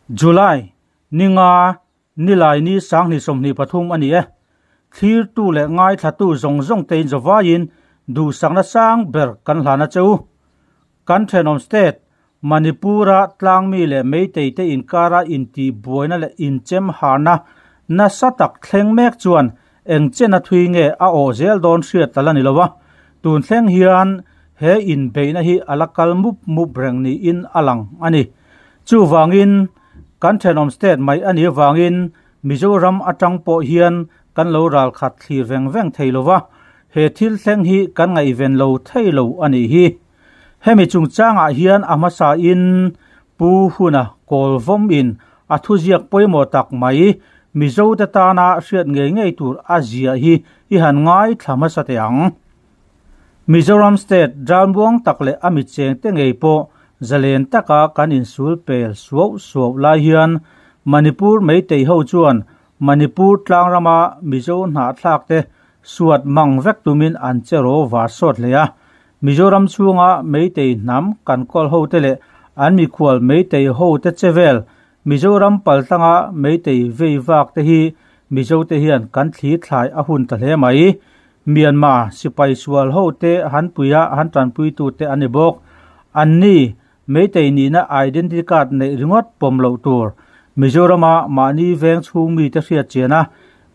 July ninga nilai ni 2023 a ni e. Thlirtu leh ngaithlatu zawng zawng te in zawvaiin duhsakna sang ber kan hlan a che u. Kan thenawm state Manipur-a tlangmi leh Meitei te inkara intihbuaina leh inchemharna nasa tak thleng mek chuan eng chena thui nge a awh zel dawn hriat a la ni lo a, tun thleng hian he inbeihna hi a la kal mup mup reng niin a lang a ni. Chuvangin kan thenawm state mai a nih avangin Mizoram atang pawh hian kan lo ralkhat thlir veng veng thei lo va, he thil thleng hi kan ngaihven lo thei lo a nih hi. Hemi chungchangah hian a hmasain Pu Huna Kawlvawm in a thuziak pawimawh tak mai Mizote tana hriat ngei ngei tur a ziah hi i han ngaithla hmasa teh ang. Mizoram State ralmuang tak leh a mitchengte ngei pawh zalen taka kan insul pel suauh suauh lai hian Manipur Meitei ho chuan Manipur tlangrama Mizo hnahthlakte suat mang vek tumin an che ro var sawt hle a. Mizoram chhunga Meitei hnam kan kawl hote leh an mikhual Meitei hote che vel Mizoram paltlanga Meitei vei vak te hi Mizote hian kan thli thlai a hun ta hle mai. Myanmar sipai sual hote han puia han tanpuitute an ni bawk. Anni Meitei nihna identity card neih ringawt pawm loh tur. Mizorama mahni veng chhung mite hriat chian a,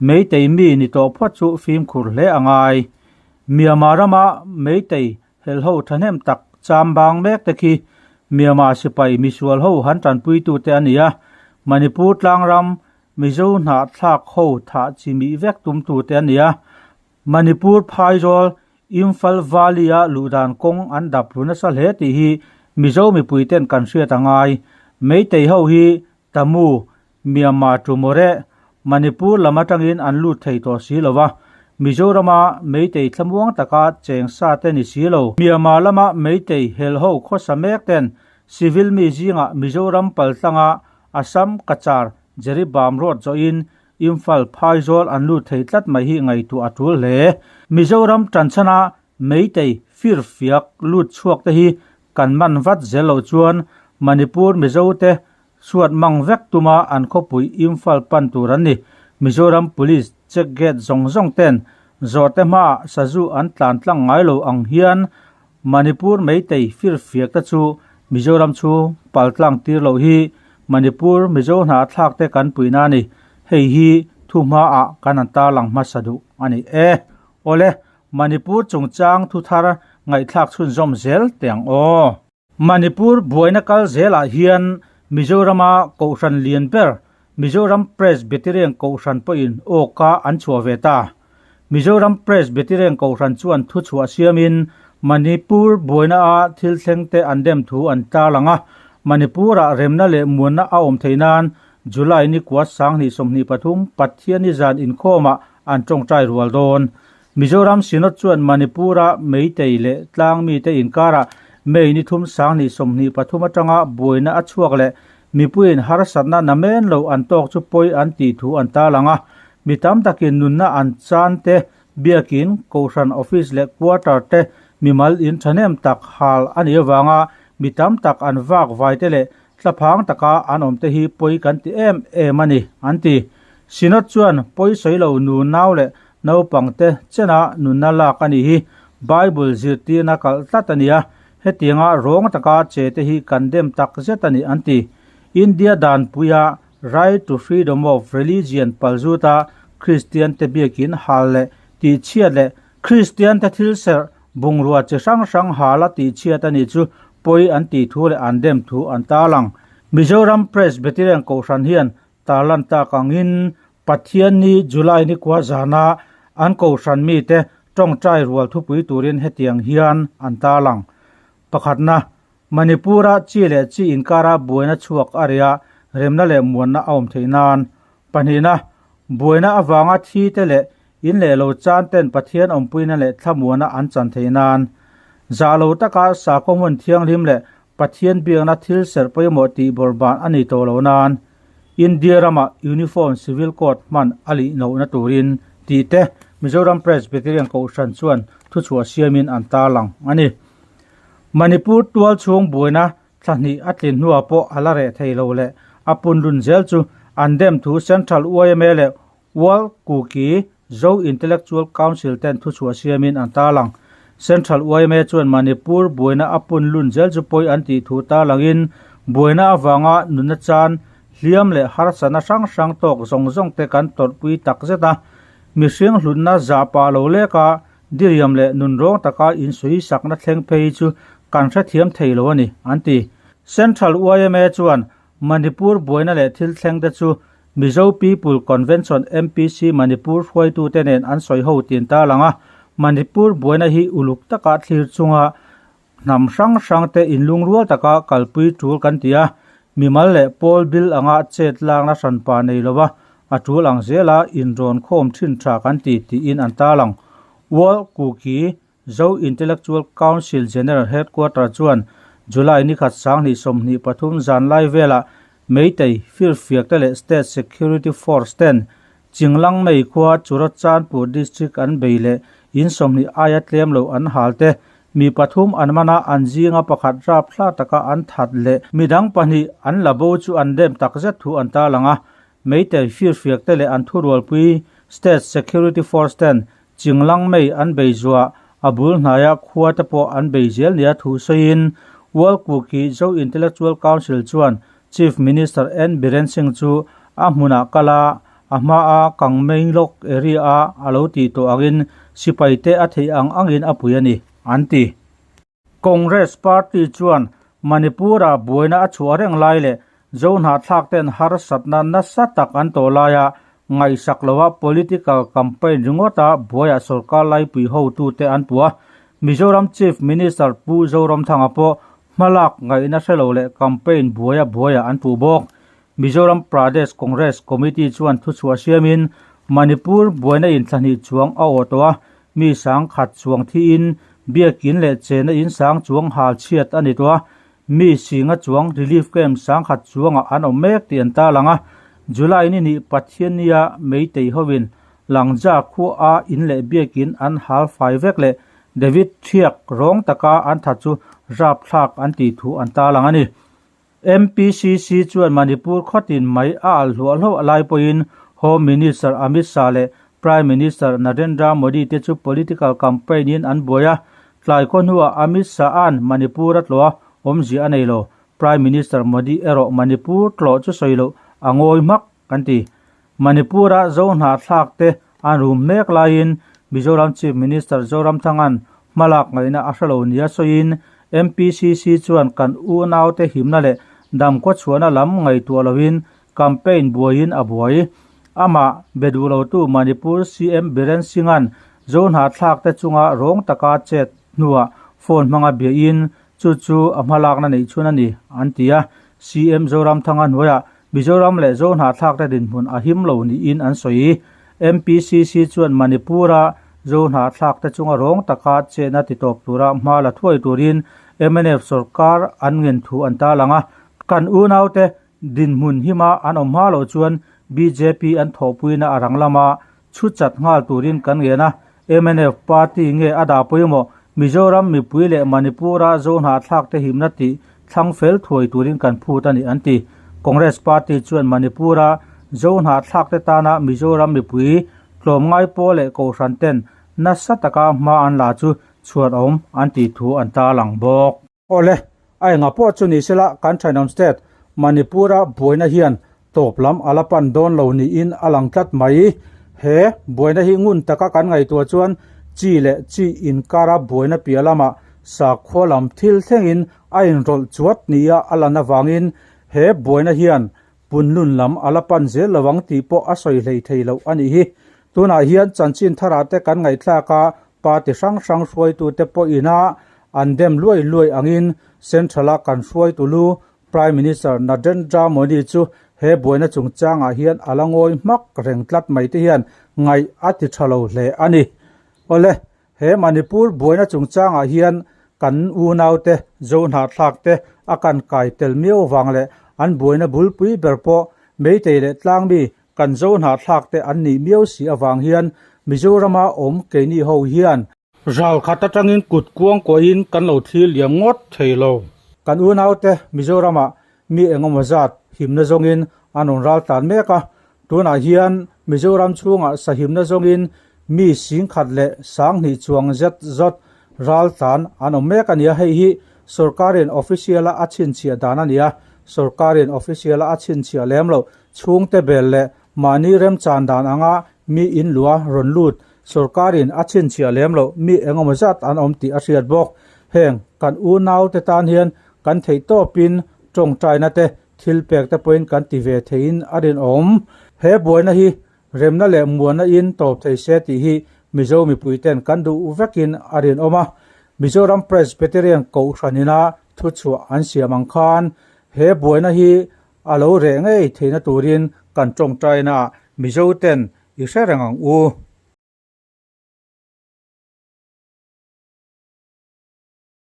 Meitei mi ni tawh phawt chu fimkhur hle a ngai. Myanmar rama Meitei helho thahnem tak cham bang mek te khi Myanmar sipai misual ho han tanpuitute a ni a, Manipur tlangram Mizo hnahthlak ho thah chimih vek tumtute a ni a, Manipur phaizawl Imphal Valley-a luhdan kawng an dap ru nasa hle tih hi Mizo mipuiten kan hriat a ngai. Meitei ho hi Tamu, Myanmar Tumore, Manipur lam atangin an lut thei tawh si lo va, Mizorama Meitei thlamuang taka cheng sa te ni si lo. Myanmar lama Meitei helho khawsa mek ten civil mi zingah Mizoram paltlanga Assam Cachar Jeribam Road zawhin Imphal phaizawl an lut thei tlat mai hi ngaihtuah a tul hle. Mizoram tanchhana Meitei firfiak lut chhuak te hi kan man vat zel loh chuan Manipur Mizo te suat mang vek tuma an khawpui Imphal pan tur an ni. Mizoram Police check gate zawng zawng ten zawhte hmaah sazu an tlan tlang ngai lo ang hian Manipur Meitei firfiak te chu Mizoram chhung paltlang tir loh hi Manipur Mizo hnahthlak te kan puihna a ni. Hei hi thu hmaah kan han tarlang hmasa duh a ni e. Awle, Manipur chungchang thu thar ngaihthlak chhunzawm zel teh ang aw. Manipur buaina kal zelah hian Mizorama Kohhran lian ber Mizoram Presbyterian Kohhran pawhin awka an chhuah ve ta. Mizoram Presbyterian Kohhran chuan thuchhuah siamin Manipur buaina-a thil thlengte an dem thu an tarlang a, Manipur-ah remna leh muanna a awm theih nan July ni kua 2023 Pathianni zan inkhawmah an tawngtai rual dawn. Mizoram Synod chuan Manipur-a Meitei leh tlangmite inkarah May ni thum 2023 atanga buaina a chhuak leh Mipuiin harsatna namen lo an tawk chu pawi an tih thu an tarlang a, mi tam takin nunna an chan te, biakin, kohhran office leh quarter te mimal in thahnem tak hal a nih avanga mi tam tak an vak vai te leh thlaphang taka an awm te hi pawi kan ti em em a ni, an ti. Synod chuan pawi sawi lo nu nau leh naupang te chena nunna lak a nih hi Bible zirtirna kalh tlat a ni a, Hetianga rawng taka che te hi kan dem tak zet a ni an ti. India danpuia Right to Freedom of Religion palzuta Kristian te biakin hal leh tihchhiat leh Kristian te thil serh bungrua chi hrang hrang hala tihchhiat a nih chu pawi an tih thu leh an dem thu an tarlang. Mizoram Presbyterian Kohhran hian tarlan tak angin Pathianni July ni kua zana an kohhran mite tawngtai rual thupui turin hetiang hian an tarlang. Pakhatna, Manipur-a chi leh chi inkara buaina chhuak a reh a, remna leh muanna a awm theih nan. Pahnihna, buaina avanga thi te leh in leh lo chan ten Pathian awmpuina leh thlamuana an chan theih nan. Zah lo taka sakhaw hmun thianghlim leh Pathian biakna thil serh pawimawh tih bawrhban a ni tawh lo nan. India rama Uniform Civil Code hman a lih lohna turin tih te Mizoram Presbyterian Kohhran chuan thuchhuah siamin an tarlang a ni. Manipur tual chhung buaina thla hnih a tlin hnuah pawh a la reh thei lo leh a punlun zel chu an dem thu Central yma leh World Kuki Zo Intellectual Council ten thuchhuah siamin an tarlang. Central yma chuan Manipur buaina a punlun zel chu pawi an tih thu tarlangin buaina avanga nunna chan hliam leh harsatna hrang hrang tawk zawng zawng te kan tawrhpui takzet a. Mihring hlutna zah pah lo leka diriam leh nunrawng taka insawi sakna thleng phei chu kan hrethiam thei lo a ni, an ti. Central yma chuan Manipur buaina leh thil thleng te chu Mizo People Convention, MPC, Manipur hruaitute nen an sawi ho tin ta lang a, Manipur buaina hi uluk taka thlir chunga hnam hrang hrang te inlungrual taka kalpui tul kan ti a, mimal leh pawl bil anga chet lakna hranpa nei lova a tul ang zela inrawn khawm thin tha kan ti tiin an tarlang. World Kuki Zo Intellectual Council General Headquarter chuan July ni khat 2023 zan lai velah Meitei, Firfiakte leh State Security Force ten Chinglang mei khua Churachandpur District an bei leh in 20 aia tlem lo an hal te, mi pathum an man a, an zinga pakhat rap thla taka an that leh midang pahnih an la bo chu an dem takzet thu an tarlang a. Meitei, Firfiakte leh an thurualpui State Security Force ten Chinglang mei an bei zuah, a bul hnaia khua te pawh an bei zel nia thu sawiin World Kuki Zo Intellectual Council chuan Chief Minister N Biren Singh chu a hmunah kal a, a hmaa Kangmei lawk area a a lo tih tawh angin sipai te a theih ang angin a pui a ni, an ti. Congress party chuan Manipur-ah buaina a chhuah reng lai leh Zohnahthlak ten harsatna nasa tak an tawh laia ngaihsak loha political campaign ringawta buaiah sorkar laipui hotute an puh a. Mizoram Chief Minister Pu Zoramthanga pawh hmalak ngaihna hre lo leh campaign buaia buaiah an puh bawk. Mizoram Pradesh Congress Committee chuan thuchhuah siamin Manipur buaina inthlahnih chuang a awh tawh a, mi 10,000 chuang thiin biakin leh chena in sang chuang hal chhiat a ni tawh a, mi singa chuang relief camp 10,000 chuangah an awm mek tih an tarlang a. July ni nih Pathiannia Meitei hovin Langja khua in leh biakin an hal fai vek leh David Thiak rawng taka an that chu rapthlak an tih thu an tarlang a ni. MPCC chuan Manipur khawtin mai a alh hluah hluah lai pawhin Home Minister Amit Shah leh Prime Minister Narendra Modi te chu political campaign in an buai a, tlai khaw hnuah Amit Shah-a'n Manipur a tlawh a, awmzia a nei lo. Prime Minister Modi erawh Manipur tlawh chu sawi loh a ngawi hmak kan ti. Manipur-a Zohnahthlak te an rum mek laiin Mizoram Chief Minister Zoramthanga'n hmalak ngaihna a hre lo nia sawiin MPCC chuan kan unaute himna leh damkhaw chhuahna lam ngaihtuah loin campaign buaiin a buai. Amah be duh lotu Manipur CM Biren Singh-a'n Zohnahthlak te chunga rawng taka chet hnuah phone hmanga biahin chu chu a hmalakna neih chhun a ni, an ti a. CM Zoramthanga hnuaiah Mizoram leh Zohnahthlakte dinhmun a him lo niin an sawi. MPCC chuan Manipur-a Zohnahthlakte chunga rawng taka chetna titawp tura hma la thuai turin mnf sorkar an ngen thu an tarlang a. Kan unaute dinhmun hima an awm hma loh chuan bjp an thawhpuina a rang lama chhu chat nghal turin kan ngen a. Mnf party nge a dah pawimawh Mizoram mipui leh Manipur-a Zohnahthlakte himna tih thlang fel thuai turin kan phut a ni an ti. Congress party chuan Manipur-a Zohnahthlakte tana Mizoram mipui tlawmngai pawl leh kohhran ten nasa taka hma an la chu chhuat awm an tih thu an tarlang bawk. Awle, a enga pawh chu ni sela kan thenawm state Manipur-a buaina hian tawp lam a la pan dawn lo niin a lang tlat mai. He buaina hi ngun taka kan ngaihtuah chuan chi leh chi inkara buaina piah lamah sakhua lam thil thlengin a inrawlh chuat nia a lan avangin he buaina hian punlun lam a la pan zel lo ang tih pawh a sawi hlei thei loh a nih hi. Tunah hian chanchin tharah te kan ngaihthlak a, party hrang hrang hruaitute pawhin a an dem luai luai angin Central-a kan hruaitu lu Prime Minister Narendra Modi chu he buaina chungchangah hian a la ngawi hmak reng tlat mai te hian ngaih a ti tha lo hle a ni. Awle, He Manipur buaina chungchangah hian kan unaute Zohnahthlak te a kan kai tel miau vang leh an buaina bulpui ber pawh Meitei leh Tlangmi kan Zohnahthlak te an nih miau si avang hian Mizorama awm keini ho hian ral khat atangin kut kuang kuahin kan lo thlir liam ngawt thei lo. Kan unaute Mizoramah mi engemaw zat. himna zawngin an rawn ral tlan mek a. Tunah hian Mizoram chhungah sahimna zawngin mi singkhat leh sanghnih chuang zet zawt ral tlan an awm mek a ni a. Hei hi sorkarin official-a a chhinchhiah dan a ni a, sorkarin official-a a chhinchhiah lem loh chhungte bel leh mahni remchan dan anga mi in lua rawn lut sorkarin a chhinchhiah lem loh mi engemaw zat an awm tih a hriat bawk. Heng kan unaute tan hian kan theihtawpin tawngtaina te Thil pek te pawhin kan ti ve theiin a rinawm. He buaina hi remna leh muanna in tawp thei se tih hi Mizo mipui ten kan duh vekin a rinawm a. Mizoram Presbyterian Kohhran ina thuchhuah an siam ang khan he buaina hi a lo reh ngei theihna turin kan tawngtaina ah Mizo ten i hre reng ang u.